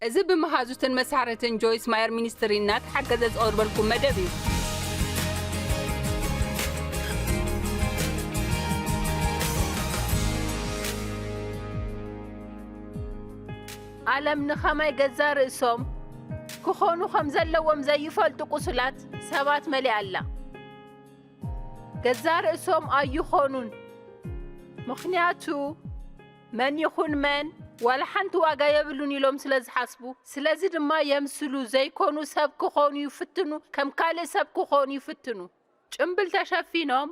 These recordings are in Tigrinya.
እዚ ብመሃዙትን መሳርሕትን ጆይስ ማየር ሚኒስትሪ እናተሓገዘ ዝቐርበልኩም መደብ እዩ። ዓለም ንኸማይ ገዛ ርእሶም ክኾኑ ከም ዘለዎም ዘይፈልጡ ቁሱላት ሰባት መሊኣ ኣላ። ገዛ ርእሶም ኣይኾኑን። ምኽንያቱ መን ይኹን መን ዋላ ሓንቲ ዋጋ የብሉን ኢሎም ስለ ዝሓስቡ፣ ስለዚ ድማ የምስሉ፣ ዘይኮኑ ሰብ ክኾኑ ይፍትኑ፣ ከም ካልእ ሰብ ክኾኑ ይፍትኑ። ጭምብል ተሸፊኖም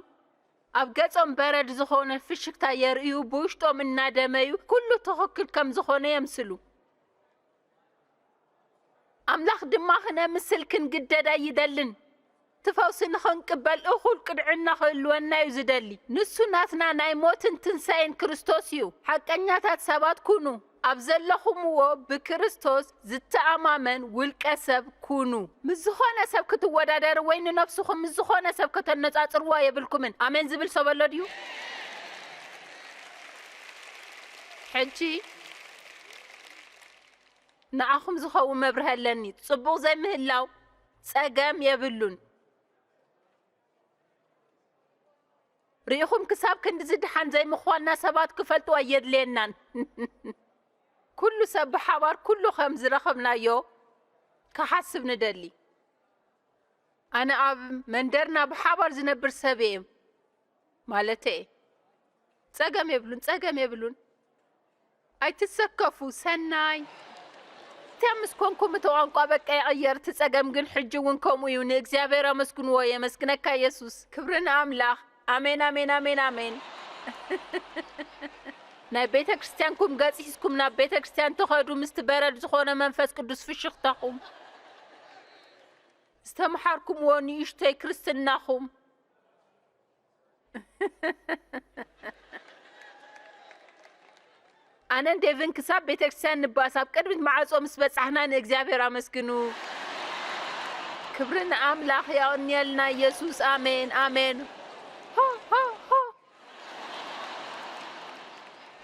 ኣብ ገጾም በረድ ዝኾነ ፍሽክታ የርእዩ፣ ብውሽጦም እናደመዩ ኩሉ ትኽክል ከም ዝኾነ የምስሉ። ኣምላኽ ድማ ክነምስል ክንግደድ ኣይደልን። እቲ ፈውሲ ንኽንቅበል እኹል ቅድዕና ክህልወና እዩ ዝደሊ። ንሱ ናትና ናይ ሞትን ትንሳኤን ክርስቶስ እዩ። ሓቀኛታት ሰባት ኩኑ። ኣብ ዘለኹምዎ ብክርስቶስ ዝተኣማመን ውልቀ ሰብ ኩኑ። ምስ ዝኾነ ሰብ ክትወዳደር ወይ ንነብስኹም ምስ ዝኾነ ሰብ ከተነጻጽርዋ የብልኩምን። ኣሜን ዝብል ሰብ ኣሎ ድዩ? ሕጂ ንዓኹም ዝኸውን መብርሂ ኣለኒ። ጽቡቕ ዘይምህላው ጸገም የብሉን። ርኢኹም፣ ክሳብ ክንድዚ ደሓን ዘይምዃንና ሰባት ክፈልጡ ኣየድልየናን። ኩሉ ሰብ ብሓባር ኩሉ ከም ዝረኸብናዮ ክሓስብ ንደሊ። ኣነ ኣብ መንደርና ብሓባር ዝነብር ሰብ እየ፣ ማለተይ። ጸገም የብሉን፣ ጸገም የብሉን። ኣይትሰከፉ፣ ሰናይ። እንታይ ምስ ኮንኩም እቲ ቋንቋ በቃ ይቕየር፣ እቲ ጸገም ግን ሕጂ እውን ከምኡ እዩ። ንእግዚኣብሔር ኣመስግንዎ፣ የመስግነካ ኢየሱስ። ክብሪ ንኣምላኽ። ኣሜን፣ ኣሜን፣ ኣሜን፣ ኣሜን። ናይ ቤተ ክርስቲያንኩም ገጽ ሒዝኩም ናብ ቤተ ክርስቲያን ትኸዱ፣ ምስቲ በረድ ዝኾነ መንፈስ ቅዱስ ፍሽኽታኹም። ዝተምሓርኩምዎ ንእሽተይ ክርስትናኹም። ኣነን ዴቭን ክሳብ ቤተ ክርስቲያን ንባኣስ ኣብ ቅድሚት ማዕጾ ምስ በጻሕና ንእግዚኣብሔር ኣመስግኑ። ክብሪ ንኣምላኽ የቕንየልና ኢየሱስ። ኣሜን፣ ኣሜን። ሆ፣ ሆ፣ ሆ።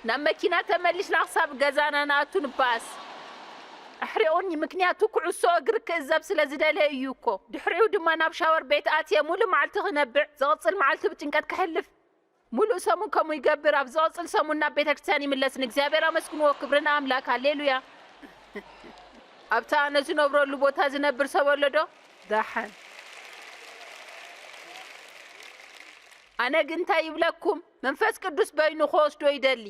ናብ መኪና ተመሊስና ክሳብ ገዛና ንኣቱ ንባኣስ። ኣሕሪቑኒ፣ ምክንያቱ ኩዕሶ እግሪ ክእዘብ ስለ ዝደለየ እዩ እኮ። ድሕሪኡ ድማ ናብ ሻወር ቤት ኣትየ ሙሉእ መዓልቲ ክነብዕ፣ ዝቕጽል መዓልቲ ብጭንቀት ከሕልፍ። ሙሉእ ሰሙን ከምኡ ይገብር፣ ኣብ ዝቕጽል ሰሙን ናብ ቤተ ክርስቲያን ይምለስ። ንእግዚኣብሔር ኣመስግንዎ፣ ክብሪ ንኣምላክ፣ ሃሌሉያ። ኣብታ ኣነ ዝነብረሉ ቦታ ዝነብር ሰብ ኣሎ ዶ? ደሓን። ኣነ ግን እንታይ ይብለኩም? መንፈስ ቅዱስ በይኑ ክወስዶ ይደሊ።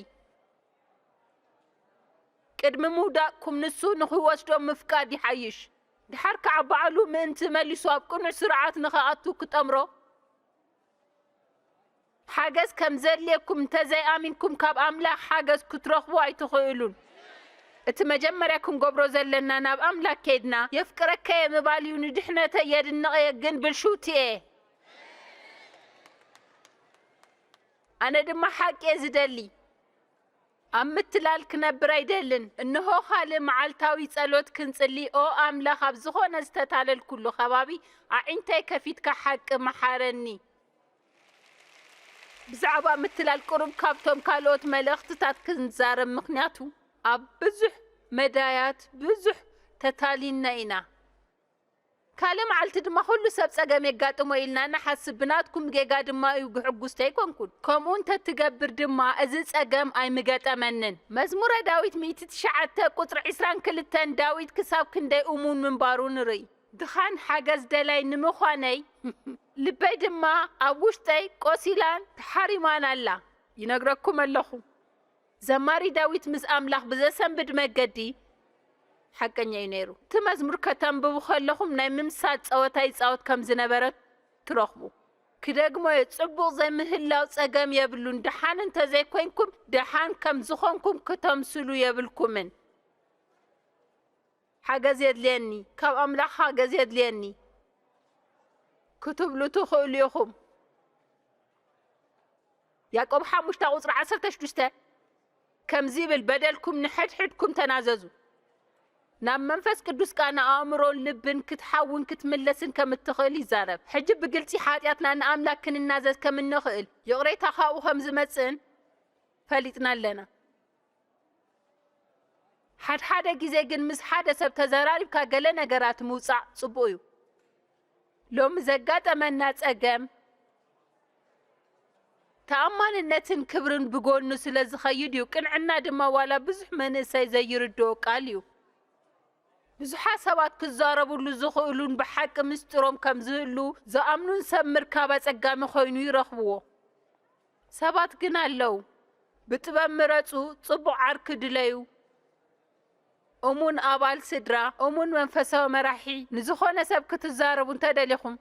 ቅድሚ ምውዳቕኩም ንሱ ንኽወስዶ ምፍቃድ ይሓይሽ። ድሓር ከዓ ባዕሉ ምእንቲ መሊሱ ኣብ ቅኑዕ ስርዓት ንኽኣቱ ክጠምሮ ሓገዝ ከም ዘድልየኩም እንተዘይኣሚንኩም ካብ ኣምላኽ ሓገዝ ክትረኽቡ ኣይትኽእሉን። እቲ መጀመርያ ክንገብሮ ዘለና ናብ ኣምላኽ ከይድና የፍቅረካ እየ ምባል እዩ። ንድሕነተይ የድንቕ እየ ግን ብልሽውቲ እየ። ኣነ ድማ ሓቂ እየ ዝደሊ። ኣብ ምትላል ክነብር ኣይደልን። እንሆ ካልእ መዓልታዊ ጸሎት ክንጽሊ። ኦ ኣምላኽ፣ ኣብ ዝኾነ ዝተታለልኩሉ ከባቢ ኣዒንተይ ከፊትካ ሓቂ መሓረኒ። ብዛዕባ ምትላል ቅሩብ ካብቶም ካልኦት መልእኽትታት ክንዛረብ፣ ምኽንያቱ ኣብ ብዙሕ መዳያት ብዙሕ ተታሊና ኢና። ካልእ መዓልቲ ድማ ኩሉ ሰብ ጸገም የጋጥሞ ኢልና ንሓስብ፣ ብናትኩም ጌጋ ድማ እዩ ሕጉስቲ ኣይኮንኩን። ከምኡ እንተትገብር ድማ እዚ ጸገም ኣይምገጠመንን። መዝሙረ ዳዊት ሚእቲ ትሽዓተ ቁጽሪ ዕስራን ክልተን ዳዊት ክሳብ ክንደይ እሙን ምንባሩ ንርኢ። ድኻን ሓገዝ ደላይ ንምዃነይ ልበይ ድማ ኣብ ውሽጠይ ቆሲላን ተሓሪማን ኣላ። ይነግረኩም ኣለኹ። ዘማሪ ዳዊት ምስ ኣምላኽ ብዘሰንብድ መገዲ ሓቀኛ እዩ ነይሩ። እቲ መዝሙር ከተንብቡ ከለኹም ናይ ምምሳጥ ጸወታ ይጻወት ከም ዝነበረ ትረኽቡ። ክደግሞ እየ፣ ጽቡቕ ዘይምህላው ጸገም የብሉን። ደሓን እንተዘይኮይንኩም፣ ደሓን ከም ዝኾንኩም ክተምስሉ የብልኩምን። ሓገዝ የድልየኒ፣ ካብ ኣምላኽ ሓገዝ የድልየኒ ክትብሉ ትኽእሉ ኢኹም። ያዕቆብ ሓሙሽተ ቁጽሪ ዓሰርተ ሽዱሽተ ከምዚ ይብል፣ በደልኩም ንሕድሕድኩም ተናዘዙ። ናብ መንፈስ ቅዱስ ከኣ ንኣእምሮን ልብን ክትሓውን ክትምለስን ከም እትኽእል ይዛረብ። ሕጂ ብግልጺ ሓጢኣትና ንኣምላክ ክንናዘዝ ከም እንኽእል፣ ይቕሬታ ካብኡ ከም ዝመጽእን ፈሊጥና ኣለና። ሓድሓደ ግዜ ግን ምስ ሓደ ሰብ ተዘራሪብካ ገለ ነገራት ምውጻእ ጽቡቕ እዩ። ሎሚ ዘጋጠመና ጸገም ተኣማንነትን ክብርን ብጎኑ ስለ ዝኸይድ እዩ። ቅንዕና ድማ ዋላ ብዙሕ መንእሰይ ዘይርድኦ ቃል እዩ። ብዙሓት ሰባት ክዛረብሉ ዝኽእሉን ብሓቂ ምስጢሮም ከም ዝህሉ ዝኣምኑን ሰብ ምርካብ ኣጸጋሚ ኮይኑ ይረኽብዎ። ሰባት ግን ኣለዉ። ብጥበብ ምረጹ፣ ጽቡቕ ዓርኪ ድለዩ። እሙን ኣባል ስድራ፣ እሙን መንፈሳዊ መራሒ፣ ንዝኾነ ሰብ ክትዛረቡ እንተደሊኹም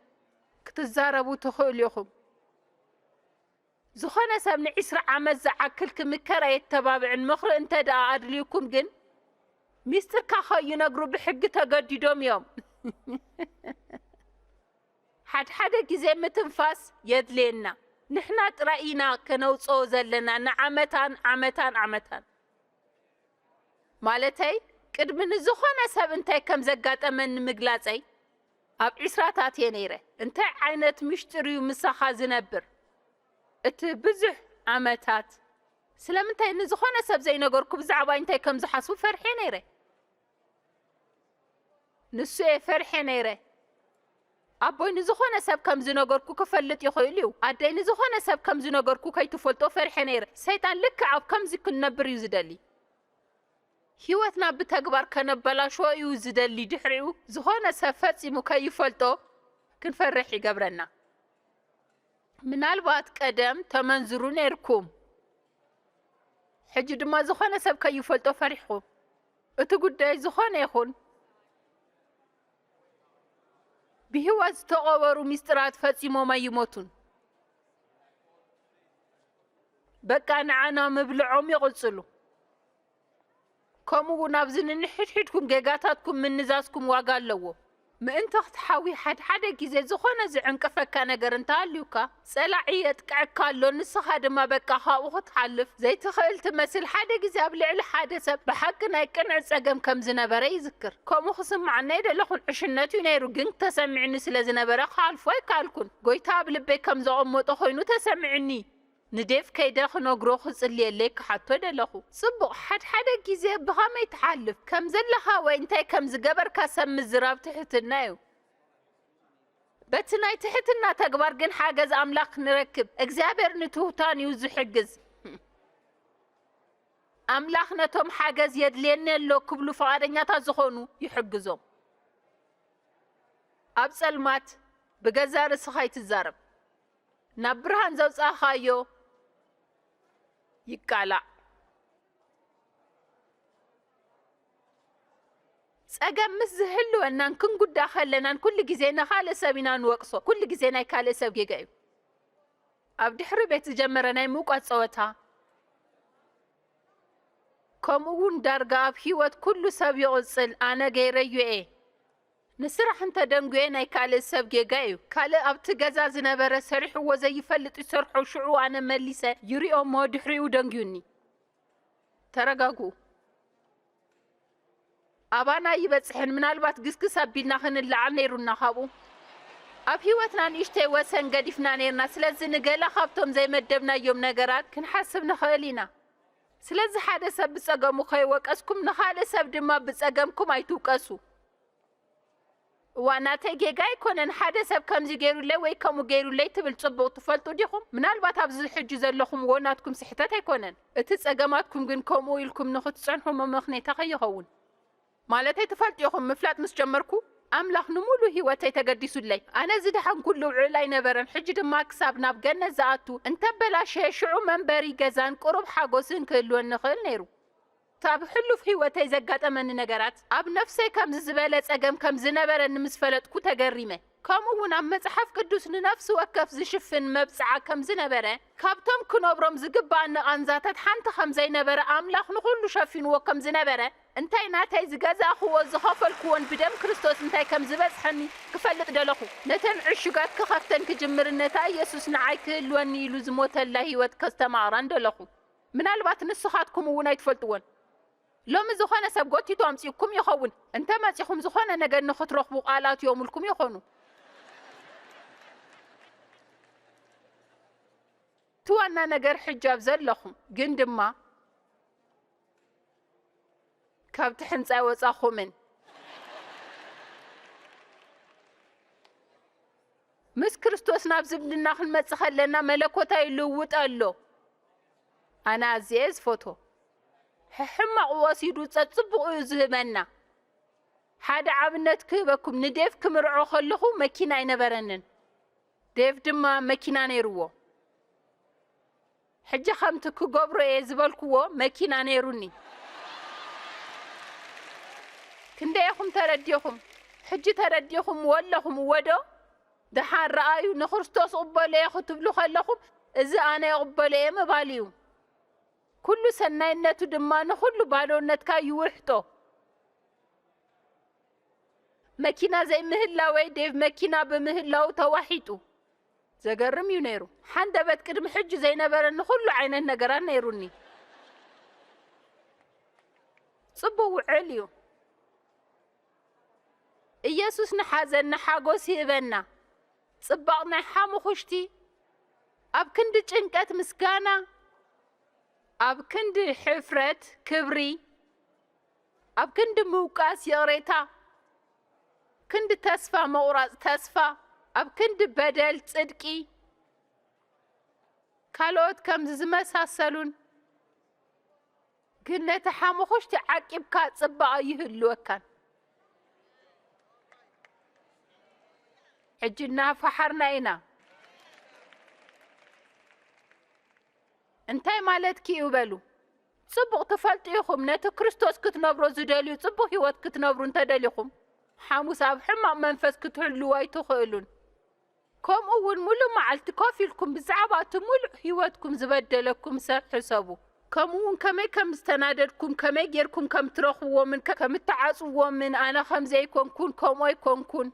ክትዛረቡ ትኽእሉ ኢኹም። ዝኾነ ሰብ ንዒስራ ዓመት ዝዓክል ክምከር ኣየተባብዕን። ምኽሪ እንተ ደኣ ኣድልዩኩም ግን፣ ሚስጥርካ ከይነግሩ ብሕጊ ተገዲዶም እዮም። ሓድሓደ ግዜ ምትንፋስ የድልየና። ንሕና ጥራይ ኢና ከነውጽኦ ዘለና ንዓመታን ዓመታን ዓመታን። ማለተይ፣ ቅድሚ ንዝኾነ ሰብ እንታይ ከም ዘጋጠመኒ ምግላጸይ፣ ኣብ ዒስራታት እየ ነይረ። እንታይ ዓይነት ምሽጢር እዩ ምሳኻ ዝነብር? እቲ ብዙሕ ዓመታት። ስለምንታይ ንዝኾነ ሰብ ዘይነገርኩ ብዛዕባይ እንታይ ከም ዝሓስቡ ፈርሐ ነይረ። ንሱ እየ ፈርሐ ነይረ። ኣቦይ ንዝኾነ ሰብ ከም ዝነገርኩ ክፈልጥ ይኽእል እዩ። ኣደይ ንዝኾነ ሰብ ከም ዝነገርኩ ከይትፈልጦ ፈርሐ ነይረ። ሰይጣን ልክዕ ኣብ ከምዚ ክንነብር እዩ ዝደሊ። ህይወትና ብተግባር ከነበላሽዎ እዩ ዝደሊ። ድሕሪኡ ዝኾነ ሰብ ፈጺሙ ከይፈልጦ ክንፈርሕ ይገብረና። ምናልባት ቀደም ተመንዝሩ ነይርኩም፣ ሕጂ ድማ ዝኾነ ሰብ ከይፈልጦ ፈሪሕኩም። እቲ ጉዳይ ዝኾነ ይኹን ብህይወት ዝተቐበሩ ሚስጥራት ፈጺሞም ኣይሞቱን። በቃ ንዓና ምብልዖም ይቕጽሉ። ከምኡ እውን ኣብዚ ንንሕድሕድኩም ጌጋታትኩም ምንዛዝኩም ዋጋ ኣለዎ። ምእንቲ ክትሓዊ ሓድሓደ ግዜ ዝኾነ ዝዕንቅፈካ ነገር እንተሃልዩካ፣ ጸላዒ የጥቅዐካ ኣሎ፣ ንስኻ ድማ በቃ ካብኡ ክትሓልፍ ዘይትኽእል ትመስል። ሓደ ግዜ ኣብ ልዕሊ ሓደ ሰብ ብሓቂ ናይ ቅንዕ ጸገም ከም ዝነበረ ይዝክር። ከምኡ ክስምዓኒ ኣይደለኹን፣ ዕሽነት እዩ ነይሩ፣ ግን ተሰሚዕኒ ስለ ዝነበረ ክሓልፎ ኣይከኣልኩን። ጎይታ ኣብ ልበይ ከም ዘቐመጦ ኮይኑ ተሰሚዕኒ። ንዴቭ ከይደ ክነግሮ ክጽልየለይ ክሓቶ ደለኹ። ጽቡቕ፣ ሓድሓደ ግዜ ብኸመይ ትሓልፍ ከም ዘለኻ ወይ እንታይ ከም ዝገበርካ ሰብ ምዝራብ ትሕትና እዩ። በቲ ናይ ትሕትና ተግባር ግን ሓገዝ ኣምላኽ ንረክብ። እግዚኣብሔር ንትሑታን እዩ ዝሕግዝ። ኣምላኽ ነቶም ሓገዝ የድልየኒ ኣሎ ክብሉ ፍቓደኛታት ዝኾኑ ይሕግዞም። ኣብ ጸልማት ብገዛእ ርእስኻ ኣይትዛረብ። ናብ ብርሃን ዘውጻእኻዮ ይቃላዕ። ጸገም ምስ ዝህልወናን ክንጉዳ ከለናን ኩሉ ግዜ ንኻልእ ሰብ ኢና ንወቅሶ። ኩሉ ግዜ ናይ ካልእ ሰብ ጌጋ እዩ። ኣብ ድሕሪ ቤት ዝጀመረ ናይ ምውቃስ ጸወታ፣ ከምኡ እውን ዳርጋ ኣብ ህይወት ኩሉ ሰብ ይቕጽል፣ ኣነ ገይረዮ እየ። ንስራሕ እንተ ደንጉየ ናይ ካልእ ሰብ ጌጋ እዩ። ካልእ ኣብቲ ገዛ ዝነበረ ሰሪሕዎ ዘይፈልጥ ይሰርሖ፣ ሽዑ ኣነ መሊሰ ይሪኦ እሞ ድሕሪኡ ደንጉዩኒ። ተረጋግኡ። ኣባና ኣይበጽሕን፣ ምናልባት ግስግስ ኣቢልና ክንለዓል ነይሩና ካብኡ። ኣብ ህይወትና ንእሽተይ ወሰን ገዲፍና ነይርና፣ ስለዚ ንገለ ካብቶም ዘይመደብናዮም ነገራት ክንሓስብ ንኽእል ኢና። ስለዚ ሓደ ሰብ ብጸገሙ ከይወቀስኩም ንኻልእ ሰብ ድማ ብጸገምኩም ኣይትውቀሱ። እዋ ናተይ ጌጋ ኣይኮነን፣ ሓደ ሰብ ከምዚ ገይሩለይ ወይ ከምኡ ገይሩለይ ትብል ጽቡቕ ትፈልጡ ዲኹም? ምናልባት ኣብዚ ሕጂ ዘለኹምዎ ናትኩም ስሕተት ኣይኮነን። እቲ ጸገማትኩም ግን ከምኡ ኢልኩም ንኽትጸንሑ መመኽኔታ ከይኸውን። ማለተይ ትፈልጡ ኢኹም፣ ምፍላጥ ምስ ጀመርኩ ኣምላኽ ንምሉእ ህይወተይ ተገዲሱለይ። ኣነ ዝደሓንኩሉ ውዕል ኣይነበረን፣ ሕጂ ድማ ክሳብ ናብ ገነት ዝኣቱ እንተበላሸየ ሽዑ መንበሪ ገዛን ቁሩብ ሓጎስን ክህልወኒ ይኽእል ነይሩ። ካብ ሕሉፍ ህይወተይ ዘጋጠመኒ ነገራት ኣብ ነፍሰይ ከምዚ ዝበለ ጸገም ከም ዝነበረኒ ምስ ፈለጥኩ ተገሪመ። ከምኡ እውን ኣብ መጽሓፍ ቅዱስ ንነፍሲ ወከፍ ዝሽፍን መብጽዓ ከም ዝነበረ፣ ካብቶም ክነብሮም ዝግብኣኒ ቃንዛታት ሓንቲ ከም ዘይነበረ፣ ኣምላኽ ንኹሉ ሸፊንዎ ከም ዝነበረ፣ እንታይ ናተይ ዝገዛእኽዎ ዝኸፈልክዎን ብደም ክርስቶስ እንታይ ከም ዝበጽሐኒ ክፈልጥ ደለኹ። ነተን ዕሹጋት ክኸፍተን ክጅምርን ነታ ኢየሱስ ንዓይ ክህልወኒ ኢሉ ዝሞተላ ህይወት ከስተማቕራን ደለኹ። ምናልባት ንስኻትኩም እውን ኣይትፈልጥዎን። ሎሚ ዝኾነ ሰብ ጎቲቱ ኣምጺኡኩም ይኸውን። እንተ መጺኹም ዝኾነ ነገር ንኽትረኽቡ ቃል ኣትዮምልኩም ይኾኑ። እቲ ዋና ነገር ሕጂ ኣብ ዘለኹም ግን ድማ ካብቲ ሕንጻ ኣይወጻኹምን። ምስ ክርስቶስ ናብ ዝምድና ክንመጽእ ከለና መለኮታዊ ልውውጥ ኣሎ። ኣነ ኣዝየ እየ ዝፈትዎ። ሕሕማቕ ወሲዱ ጸጽቡቕ እዩ ዝህበና። ሓደ ኣብነት ክህበኩም፣ ንዴቭ ክምርዖ ከለኹ መኪና ኣይነበረንን። ዴቭ ድማ መኪና ነይርዎ። ሕጂ ከምቲ ክገብሮ እየ ዝበልክዎ መኪና ነይሩኒ። ክንደይ ኢኹም ተረዲኹም? ሕጂ ተረዲኹምዎ ኣለኹም እወ ዶ? ደሓን ረኣዩ፣ ንክርስቶስ እቕበሎ እየ ክትብሉ ከለኹም፣ እዚ ኣነ እቕበሎ እየ ምባል እዩ። ኩሉ ሰናይነቱ ድማ ንኹሉ ባዶነትካ ይውሕጦ። መኪና ዘይምህላወይ ዴቭ መኪና ብምህላው ተዋሒጡ። ዘገርም እዩ ነይሩ። ሓንደበት ቅድሚ ሕጂ ዘይነበረኒ ኩሉ ዓይነት ነገራት ነይሩኒ። ጽቡቕ ውዕል እዩ። ኢየሱስ ንሓዘን ንሓጎስ ይህበና። ጽባቕ ናይ ሓሙኹሽቲ ኣብ ክንዲ ጭንቀት ምስጋና፣ ኣብ ክንዲ ሕፍረት ክብሪ፣ ኣብ ክንዲ ምውቃስ ይቕሬታ፣ ክንዲ ተስፋ ምቑራጽ ተስፋ፣ ኣብ ክንዲ በደል ጽድቂ፣ ካልኦት ከምዚ ዝመሳሰሉን። ግን ነቲ ሓሙኹሽቲ ዓቂብካ ጽባቐ ይህልወካን። ሕጂ እናፈሓርና ኢና። እንታይ ማለትኪ እዩ በሉ። ጽቡቕ ትፈልጡ ኢኹም፣ ነቲ ክርስቶስ ክትነብሮ ዝደልዩ ጽቡቕ ህይወት ክትነብሩ እንተደሊኹም፣ ሓሙስ ኣብ ሕማቕ መንፈስ ክትህልዉ ኣይትኽእሉን። ከምኡ እውን ምሉእ መዓልቲ ኮፍ ኢልኩም ብዛዕባ እቲ ምሉእ ህይወትኩም ዝበደለኩም ሰብ ሕሰቡ። ከምኡ እውን ከመይ ከም ዝተናደድኩም፣ ከመይ ጌርኩም ከም ትረኽብዎምን ከ-፣ ከም እትዓጽውዎምን፣ ኣነ ከምዚ ኣይኮንኩን፣ ከምኡ ኣይኮንኩን።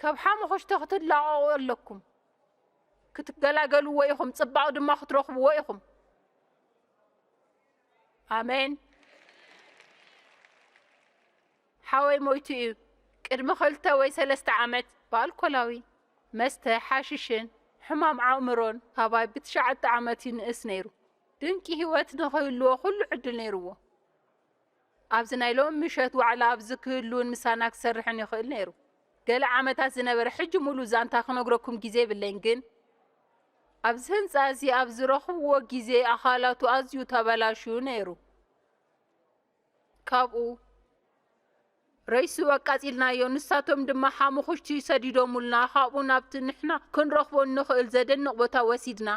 ካብ ሓሙኽሽቲ ክትላቐቑ ኣለኩም። ክትገላገሉዎ ኢኹም፣ ጽባቕ ድማ ክትረኽብዎ ኢኹም። ኣሜን። ሓወይ ሞይቱ እዩ። ቅድሚ ክልተ ወይ ሰለስተ ዓመት ብኣልኮላዊ መስተ፣ ሓሽሽን ሕማም ኣእምሮን ካባይ ብትሽዓተ ዓመት ይንእስ ነይሩ። ድንቂ ህይወት ንኽህልዎ ኩሉ ዕድል ነይርዎ። ኣብዚ ናይ ሎሚ ምሸት ዋዕላ ኣብዚ ክህሉን ምሳና ክሰርሕን ይኽእል ነይሩ። ገለ ዓመታት ዝነበረ ሕጂ ሙሉእ ዛንታ ክነግረኩም ግዜ የብለይን፣ ግን ኣብዚ ህንጻ እዚ ኣብ ዝረኽብዎ ግዜ ኣኻላቱ ኣዝዩ ተበላሽዩ ነይሩ። ካብኡ ረይሱ ኣቃጺልናዮ፣ ንሳቶም ድማ ሓሙኽሽቲ ሰዲዶሙልና፣ ካብኡ ናብቲ ንሕና ክንረኽቦ እንኽእል ዘደንቕ ቦታ ወሲድና።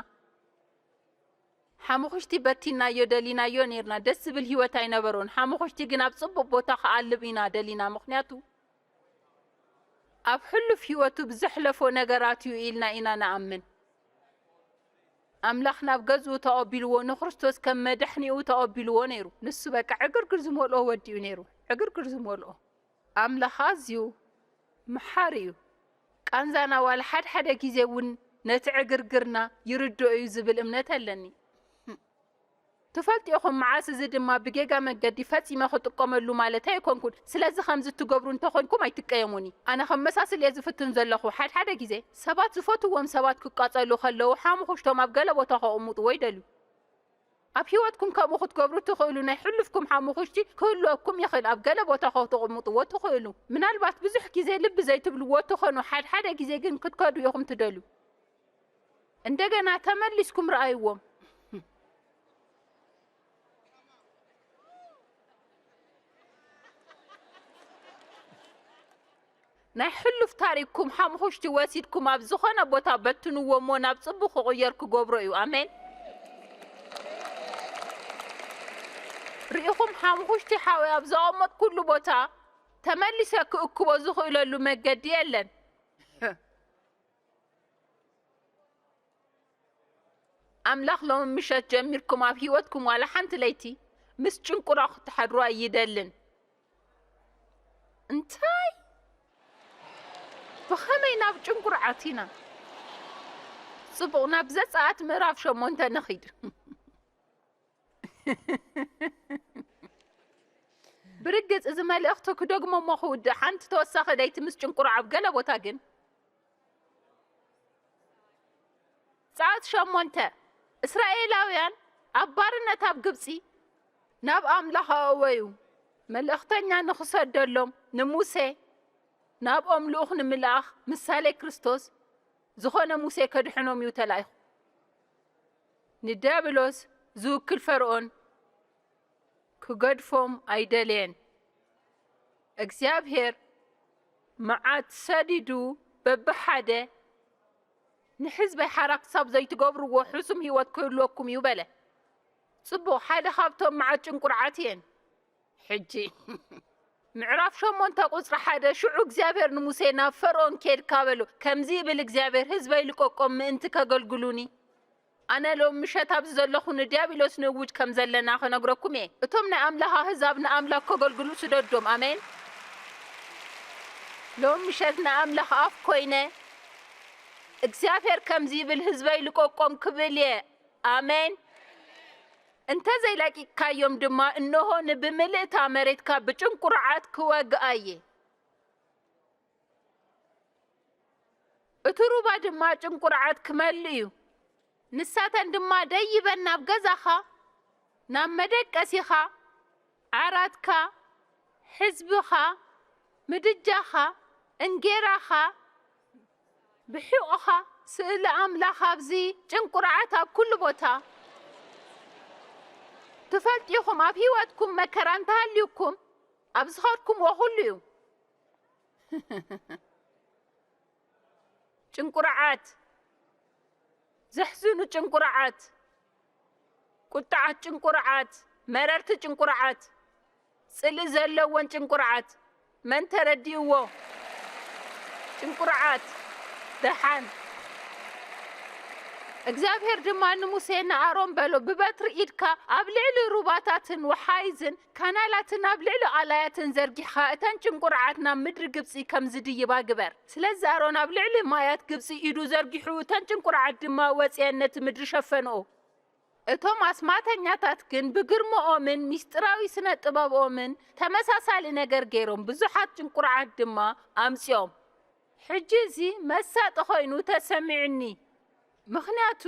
ሓሙኽሽቲ በቲንናዮ፣ ደሊናዮ ኔርና። ደስ ዝብል ህይወት ኣይነበሮን። ሓሙኽሽቲ ግን ኣብ ጽቡቕ ቦታ ክኣልም ኢና ደሊና፣ ምኽንያቱ ኣብ ሕሉፍ ህይወቱ ብዘሕለፎ ነገራት እዩ ኢልና ኢና ንኣምን። ኣምላኽ ናብ ገዝኡ ተቐቢልዎ፣ ንክርስቶስ ከም መዳሕኒኡ ተቐቢልዎ ነይሩ። ንሱ በቃ ዕግርግር ዝመልኦ ወዲ እዩ ነይሩ። ዕግርግር ዝመልኦ። ኣምላኽ ኣዝዩ መሓሪ እዩ። ቃንዛና ዋላ ሓድሓደ ግዜ እውን ነቲ ዕግርግርና ይርድኦ እዩ ዝብል እምነት ኣለኒ። ትፈልጡ ኢኹም፣ መዓስ እዚ ድማ ብጌጋ መገዲ ፈጺመ ክጥቀመሉ ማለተይ ኣይኮንኩን። ስለዚ ከምዚ ትገብሩ እንተኾንኩም ኣይትቀየሙኒ። ኣነ ከመሳስል እየ ዝፍትን ዘለኹ። ሓድሓደ ግዜ ሰባት ዝፈትዎም ሰባት ክቃጸሉ ከለዉ ሓሙኽሽቶም ኣብ ገለ ቦታ ከቕምጥዎ ይደልዩ። ኣብ ህይወትኩም ከምኡ ክትገብሩ ትኽእሉ። ናይ ሕሉፍኩም ሓሙኽሽቲ ክህልወኩም ይኽእል። ኣብ ገለ ቦታ ከተቕምጥዎ ትኽእሉ። ምናልባት ብዙሕ ግዜ ልቢ ዘይትብልዎ ትኾኑ። ሓድሓደ ግዜ ግን ክትከዱ ኢኹም ትደልዩ። እንደገና ተመሊስኩም ረኣይዎም። ናይ ሕሉፍ ታሪክኩም ሓሙኽሽቲ ወሲድኩም ኣብ ዝኾነ ቦታ በትንዎ እሞ ናብ ጽቡቕ ክቕየር ክገብሮ እዩ። ኣሜን። ርኢኹም፣ ሓሙኽሽቲ ሓወይ ኣብ ዘቐመጥኩሉ ቦታ ተመሊሰ ክእክቦ ዝኽእለሉ መገዲ የለን። ኣምላኽ ሎሚ ምሸት ጀሚርኩም ኣብ ህይወትኩም ዋላ ሓንቲ ለይቲ ምስ ጭንቁራ ክትሓድሩ ኣይደልን። እንታይ? ብኸመይ ናብ ጭንቁራ ኣቲና? ጽቡቕ፣ ናብ ዘጸኣት ምዕራፍ ሸሞንተ ንኺድ። ብርግጽ እዚ መልእኽቱ ክደግሞ እሞ ክውድእ፣ ሓንቲ ተወሳኺ ለይቲ ምስ ጭንቁሮ ኣብ ገለ ቦታ ግን። ጸኣት ሸሞንተ፣ እስራኤላውያን ኣብ ባርነት ኣብ ግብጺ ናብ ኣምላኽ ኣእወዩ። መልእኽተኛ ንኽሰደሎም ንሙሴ ናብኦም ልኡኽ ንምልኣኽ ምሳሌ ክርስቶስ ዝኾነ ሙሴ ከድሕኖም እዩ ተላኢኹ። ንዲያብሎስ ዝውክል ፈርኦን ክገድፎም ኣይደለየን። እግዚኣብሔር መዓት ሰዲዱ በብሓደ ንሕዝበይ ሓራ ክሳብ ዘይትገብርዎ ሕሱም ህይወት ክህልወኩም እዩ በለ። ጽቡቕ፣ ሓደ ካብቶም መዓት ጭንቁርዓት እየን። ሕጂ ምዕራፍ ሸሞንተ ቁጽሪ ሓደ፣ ሽዑ እግዚኣብሔር ንሙሴ ናብ ፈርኦን ኬድካ በሎ፣ ከምዚ ይብል እግዚኣብሔር፣ ህዝበይ ልቀቆም ምእንቲ ከገልግሉኒ። ኣነ ሎም ምሸት ኣብዚ ዘለኹ ንዲያብሎስ ንእውጅ ከም ዘለና ክነግረኩም እየ። እቶም ናይ ኣምላኽ ኣህዛብ ንኣምላኽ ከገልግሉ ስደዶም። ኣሜን። ሎም ምሸት ንኣምላኽ ኣፍ ኮይነ እግዚኣብሔር ከምዚ ይብል፣ ህዝበይ ልቀቆም ክብል እየ። ኣሜን። እንተ ዘይለቂቅካዮም ድማ፣ እንሆ ንብምልእታ መሬትካ ብጭንቁርዓት ክወግኣ እየ። እቲ ሩባ ድማ ጭንቁርዓት ክመልእ እዩ። ንሳተን ድማ ደይበን ናብ ገዛኻ፣ ናብ መደቀሲኻ፣ ዓራትካ፣ ሕዝብኻ፣ ምድጃኻ፣ እንጌራኻ፣ ብሒቑኻ፣ ስእሊ ኣምላኽ ኣብዚ ጭንቁርዓት ኣብ ኩሉ ቦታ። ትፈልጡ ኢኹም፣ ኣብ ህይወትኩም መከራ እንተሃልዩኩም፣ ኣብ ዝኸድኩምዎ ኩሉ እዩ። ጭንቁርዓት፣ ዘሕዝኑ ጭንቁርዓት፣ ቁጥዓት ጭንቁርዓት፣ መረርቲ ጭንቁርዓት፣ ጽልኢ ዘለወን ጭንቁርዓት፣ መን ተረዲእዎ? ጭንቁርዓት፣ ደሓን። እግዚኣብሔር ድማ ንሙሴ ንኣሮን በሎ፣ ብበትሪ ኢድካ ኣብ ልዕሊ ሩባታትን ወሓይዝን ካናላትን ኣብ ልዕሊ ቓላያትን ዘርጊሕኻ፣ እተን ጭንቁርዓት ናብ ምድሪ ግብጺ ከም ዝድይባ ግበር። ስለዚ ኣሮን ኣብ ልዕሊ ማያት ግብጺ ኢዱ ዘርጊሑ፣ እተን ጭንቁርዓት ድማ ወጺኤን ነቲ ምድሪ ሸፈንኦ። እቶም ኣስማተኛታት ግን ብግርምኦምን ምስጢራዊ ስነ ጥበብኦምን ተመሳሳሊ ነገር ገይሮም፣ ብዙሓት ጭንቁርዓት ድማ ኣምጺኦም። ሕጂ እዚ መሳጢ ኾይኑ ተሰሚዑኒ፣ ምኽንያቱ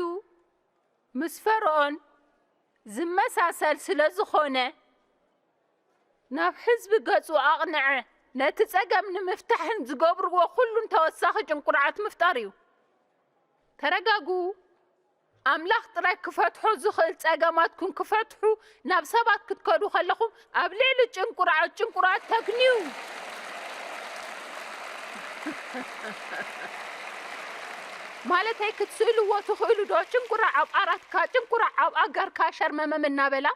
ምስ ፈርኦን ዝመሳሰል ስለ ዝኾነ፣ ናብ ህዝቢ ገጹ ኣቕንዐ። ነቲ ጸገም ንምፍታሕን ዝገብርዎ ኩሉን ተወሳኺ ጭንቁርዓት ምፍጣር እዩ። ተረጋግኡ። ኣምላኽ ጥራይ ክፈትሖ ዝኽእል ጸገማትኩም ክፈትሑ ናብ ሰባት ክትከዱ ከለኹም፣ ኣብ ልዕሊ ጭንቁርዓት ጭንቁርዓት ተግንዩ። ማለተይ ክትስእልዎ ትኽእሉ ዶ? ጭንቁራዕ ኣብ ዓራትካ፣ ጭንቁራዕ ኣብ ኣጋርካ ሸርመመም እናበላ።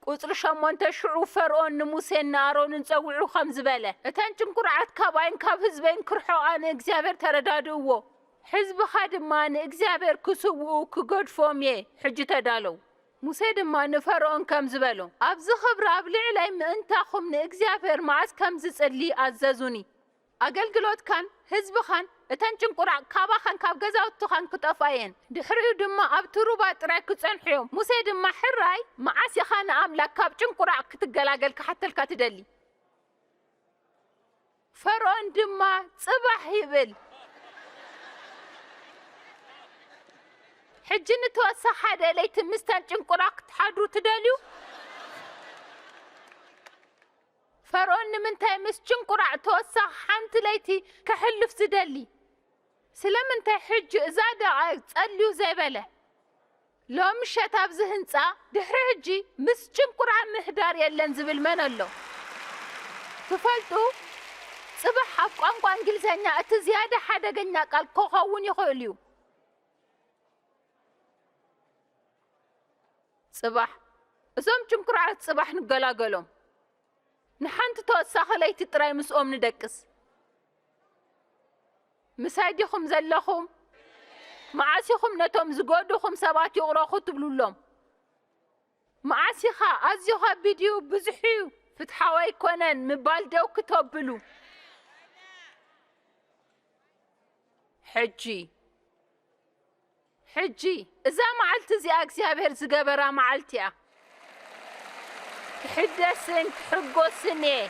ቁጽሪ ሸሞንተ፣ ሽዑ ፈርኦን ንሙሴን ንኣሮንን ጸዊዑ ኸም ዝበለ፣ እተን ጭንቁርዓት ካባይን ካብ ህዝበይን ክርሕቓ ንእግዚኣብሔር ተረዳድእዎ። ሕዝብኻ ድማ ንእግዚኣብሔር ክስውኡ ክገድፎም እየ። ሕጂ ተዳለዉ። ሙሴ ድማ ንፈርኦን ከምዚ በሎ፣ ኣብዚ ኽብሪ ኣብ ልዕለይ ምእንታኹም ንእግዚኣብሔር መዓስ ከም ዝጽሊ ኣዘዙኒ። ኣገልግሎትካን ህዝብኻን እተን ጭንቁራዕ ካባኻን ካብ ገዛውትኻን ክጠፍኣ እየን። ድሕሪኡ ድማ ኣብቲ ሩባ ጥራይ ክጸንሑ እዮም። ሙሴ ድማ፣ ሕራይ መዓስ ኢኻ ንኣምላክ ካብ ጭንቁራዕ ክትገላገል ክሓተልካ ትደሊ? ፈርኦን ድማ፣ ጽባሕ ይብል። ሕጂ ንተወሳኺ ሓደ ለይቲ ምስተን ጭንቁራ ክትሓድሩ ትደልዩ? ፈርኦን ንምንታይ ምስ ጭንቁራዕ ተወሳኺ ሓንቲ ለይቲ ከሕልፍ ዝደሊ? ስለምንታይ ሕጂ እዛ ደቓይቕ ጸልዩ ዘይበለ? ሎም ምሸት ኣብዚ ህንጻ ድሕሪ ሕጂ ምስ ጭንቁራዕ ምህዳር የለን ዝብል መን ኣሎ? ትፈልጡ፣ ጽባሕ ኣብ ቋንቋ እንግሊዝኛ እቲ ዝያዳ ሓደገኛ ቃል ክኸውን ይኽእል እዩ። ጽባሕ፣ እዞም ጭንቁራዓት ጽባሕ ንገላገሎም። ንሓንቲ ተወሳኺ ለይቲ ጥራይ ምስኦም ንደቅስ። ምሳይ ዲኹም ዘለኹም? መዓስ ኢኹም ነቶም ዝጎድኹም ሰባት ይቕረ ክትብሉሎም? መዓስ ኢኻ? ኣዝዩ ኸቢድ እዩ፣ ብዙሕ እዩ፣ ፍትሓዊ ኣይኮነን ምባል ደው ክተብሉ? ሕጂ፣ ሕጂ፣ እዛ መዓልቲ እዚኣ እግዚኣብሔር ዝገበራ መዓልቲ እያ። ክሕደስን ክሕጎስን እየ።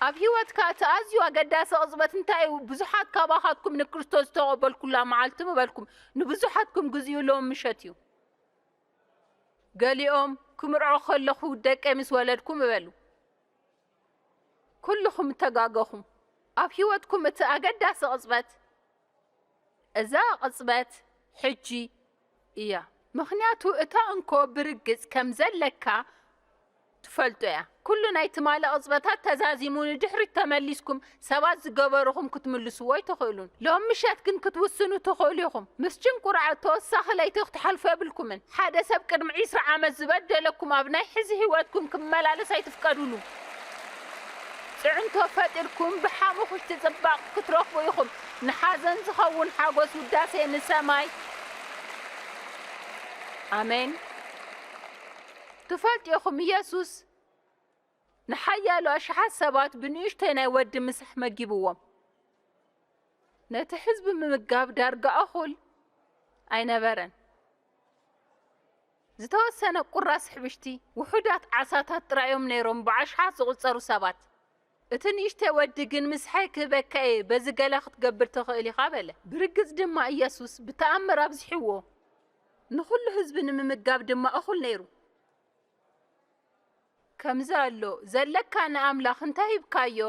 ኣብ ህይወትካ እቲ ኣዝዩ ኣገዳሲ ቅጽበት እንታይ እዩ? ብዙሓት ካባኻትኩም ንክርስቶስ ዝተቐበልኩላ መዓልቲ ምበልኩም፣ ንብዙሓትኩም ግዜኡ ሎም ምሸት እዩ። ገሊኦም፣ "ክምርዖ ከለኹ ደቀይ ምስ ወለድኩ" ምበሉ። ኩልኹም እተጋገኹም። ኣብ ህይወትኩም እቲ ኣገዳሲ ቅጽበት፣ እዛ ቅጽበት ሕጂ እያ። ምኽንያቱ እታ እንኮ ብርግጽ ከም ዘለካ ትፈልጦ እያ። ኩሉ ናይ ትማሊ ቅጽበታት ተዛዚሙ ንድሕሪት ተመሊስኩም ሰባት ዝገበሩኹም ክትምልስዎ ኣይትኽእሉን። ሎም ምሸት ግን ክትውስኑ ትኽእሉ ኢኹም። ምስ ጭንቁራዕ ተወሳኺ ለይቲ ክትሓልፉ የብልኩምን። ሓደ ሰብ ቅድሚ ዒስራ ዓመት ዝበደለኩም ኣብ ናይ ሕዚ ህይወትኩም ክመላለስ ኣይትፍቀዱሉ። ጽዕንቶ ፈጢርኩም ብሓሙኽሽቲ ጽባቕ ክትረኽቡ ኢኹም። ንሓዘን ዝኸውን ሓጎስ ውዳሴ ንሰማይ። ኣሜን። ትፈልጡ ኢኹም፣ ኢየሱስ ንሓያሎ ኣሽሓት ሰባት ብንእሽቶይ ናይ ወዲ ምሳሕ መጊብዎም። ነቲ ህዝቢ ምምጋብ ዳርጋ እኹል ኣይነበረን። ዝተወሰነ ቁራስ ሕብሽቲ፣ ውሑዳት ዓሳታት ጥራይ እዮም ነይሮም ብኣሽሓት ዝቑጸሩ ሰባት። እቲ ንእሽቶይ ወዲ ግን፣ "ምሳሐይ ክህበካ እየ፣ በዚ ገለ ክትገብር ትኽእል ኢኻ" በለ። ብርግጽ ድማ ኢየሱስ ብተኣምር ኣብዚሕዎ። ንኹሉ ህዝቢ ንምምጋብ ድማ እኹል ነይሩ። ከምዚ ኣሎ፣ ዘለካ ንኣምላኽ እንታይ ሂብካዮ?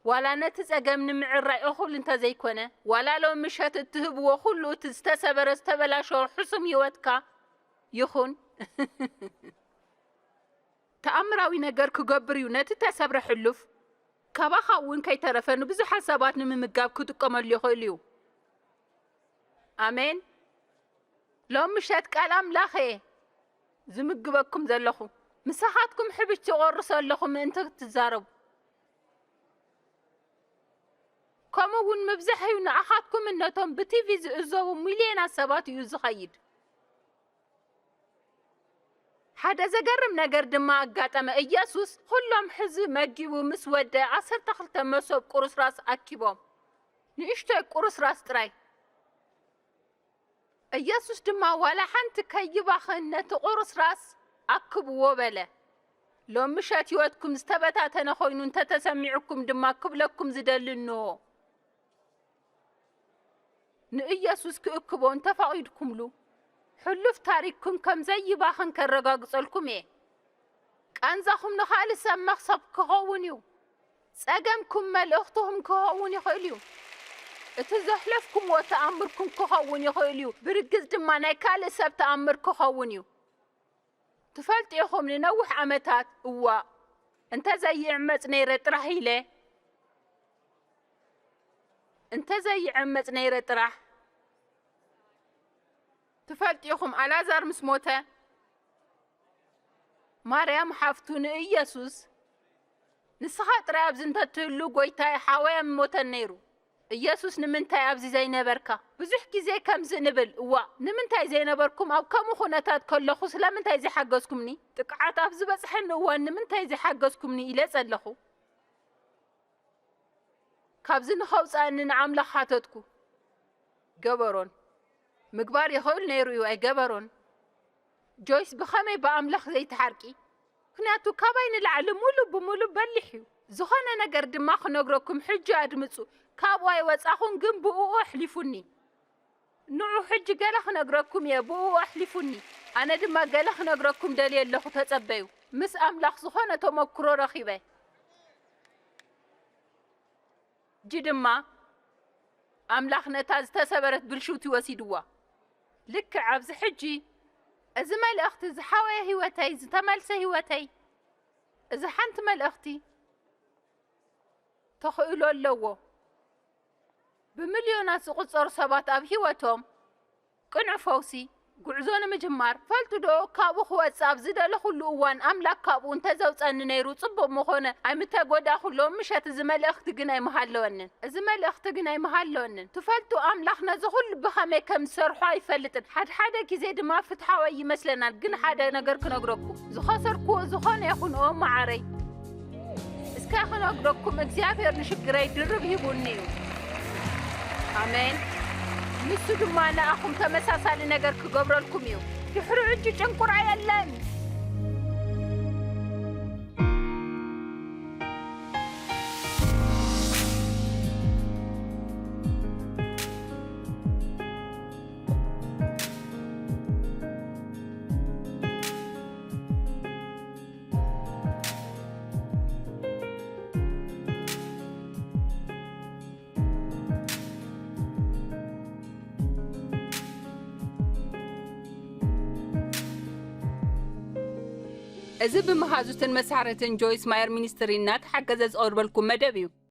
ዋላ ነቲ ጸገም ንምዕራይ እኹል እንተ ዘይኮነ፣ ዋላ ሎም ምሸት እትህብዎ ኩሉ እቲ ዝተሰበረ ዝተበላሸወ ሕሱም ህይወትካ ይኹን፣ ተኣምራዊ ነገር ክገብር እዩ። ነቲ ተሰብረ ሕሉፍ ካባኻ እውን ከይተረፈ ንብዙሓት ሰባት ንምምጋብ ክጥቀመሉ ይኽእል እዩ። ኣሜን። ሎም ምሸት ቃል ኣምላኽ እየ ዝምግበኩም ዘለኹ። ምሳኻትኩም ሕብሽቲ ቆርሶ ኣለኹ ምእንቲ ክትዛረቡ። ከምኡ እውን ምብዛሕ እዩ ንኣኻትኩምን ነቶም ብቲቪ ዝእዘቡ ሚልዮናት ሰባት እዩ ዝኸይድ። ሓደ ዘገርም ነገር ድማ ኣጋጠመ። ኢየሱስ ኩሎም ሕዝቢ መጊቡ ምስ ወደ፣ ዓሰርተ ክልተ መሶብ ቁርስራስ ኣኪቦም። ንእሽቶይ ቁርስራስ ጥራይ። ኢየሱስ ድማ፣ "ዋላ ሓንቲ ከይባኽን ነቲ ቁርስራስ ኣክብዎ" በለ። ሎም ምሸት ህይወትኩም ዝተበታተነ ኮይኑ እንተተሰሚዑኩም ድማ ክብለኩም ዝደሊ እንሆ። ንኢየሱስ ክእክቦ እንተፈቒድኩምሉ፣ ሕሉፍ ታሪኽኩም ከም ዘይባኽን ከረጋግጸልኩም እየ። ቃንዛኹም ንኻልእ ሰብ መኽሰብ ክኸውን እዩ። ጸገምኩም መልእኽትኹም ክኸውን ይኽእል እዩ። እቲ ዘሕለፍኩምዎ ተኣምርኩም ክኸውን ይኽእል እዩ። ብርግጽ ድማ ናይ ካልእ ሰብ ተኣምር ክኸውን እዩ። ትፈልጡ ኢኹም፣ ንነዊሕ ዓመታት፣ እዋእ፣ እንተ ዘይዕመጽ ነይረ ጥራሕ ኢለ፣ እንተ ዘይዕመጽ ነይረ ጥራሕ። ትፈልጡ ኢኹም፣ ኣልኣዛር ምስ ሞተ፣ ማርያም ሓፍቱ ንኢየሱስ፣ "ንስኻ ጥራይ ኣብዚ እንተትህሉ፣ ጐይታይ፣ ሓወይ ኣይምሞተን ነይሩ። ኢየሱስ፣ ንምንታይ ኣብዚ ዘይነበርካ?" ብዙሕ ግዜ ከምዚ ንብል፣ "እዋእ፣ ንምንታይ ዘይነበርኩም? ኣብ ከምኡ ኹነታት ከለኹ ስለምንታይ ዘይሓገዝኩምኒ? ጥቕዓት ኣብ ዝበጽሐኒ እዋን ንምንታይ ዘይሓገዝኩምኒ?" ኢለ ጸለኹ። ካብዚ ንኸውጽኣኒ ንኣምላኽ ሓተትኩ። ገበሮን። ምግባር ይኽእል ነይሩ እዩ፣ ኣይገበሮን። ጆይስ ብኸመይ ብኣምላኽ ዘይትሓርቂ? ምኽንያቱ ካባይ ንላዕሊ ሙሉ ብሙሉ በሊሕ እዩ። ዝኾነ ነገር ድማ ክነግረኩም፣ ሕጂ ኣድምጹ። ካብኡ ኣይወጻኹን፣ ግን ብእኡ ኣሕሊፉኒ። ንዑ፣ ሕጂ ገለ ክነግረኩም እየ፣ ብእኡ ኣሕሊፉኒ። ኣነ ድማ ገለ ክነግረኩም ደልየ ኣለኹ፣ ተጸበዩ። ምስ ኣምላኽ ዝኾነ ተመክሮ ረኺበ። ሕጂ ድማ ኣምላኽ ነታ ዝተሰበረት ብልሽውቲ ወሲድዋ። ልክዕ ኣብዚ ሕጂ፣ እዚ መልእኽቲ ዝሓወየ ህይወተይ፣ ዝተመልሰ ህይወተይ፣ እዚ ሓንቲ መልእኽቲ ተኽእሎ ኣለዎ። ብሚልዮናት ዝቑጸሩ ሰባት ኣብ ህይወቶም ቅኑዕ ፈውሲ ጉዕዞ ንምጅማር፣ ፈልጡ ዶ? ካብኡ ክወጽእ ኣብ ዝደለኹሉ እዋን፣ ኣምላኽ ካብኡ እንተዘውጸኒ ነይሩ ጽቡቕ ምኾነ። ኣይምተጎዳእኹ። ሎም ምሸት እዚ መልእኽቲ ግን ኣይምሃለወንን። እዚ መልእኽቲ ግን ኣይምሃለወንን። ትፈልጡ፣ ኣምላኽ ነዚ ኹሉ ብኸመይ ከም ዝሰርሖ ኣይፈልጥን። ሓድሓደ ግዜ ድማ ፍትሓዊ ኣይመስለናን። ግን ሓደ ነገር ክነግረኩም፣ ዝኸሰርኩዎ ዝኾነ ይኹን፣ ኦ መዓረይ፣ እስከ ክነግረኩም፣ እግዚኣብሔር ንሽግረይ ድርብ ሂቡኒ እዩ። ኣሜን። ንሱ ድማ ንኣኹም ተመሳሳሊ ነገር ክገብረልኩም እዩ። ድሕሪ ሕጂ ጭንቁራ የለን። እዚ ብመሃዙትን መሳርሕትን ጆይስ ማየር ሚኒስትሪ እናተሓገዘ ዝቐርበልኩም መደብ እዩ።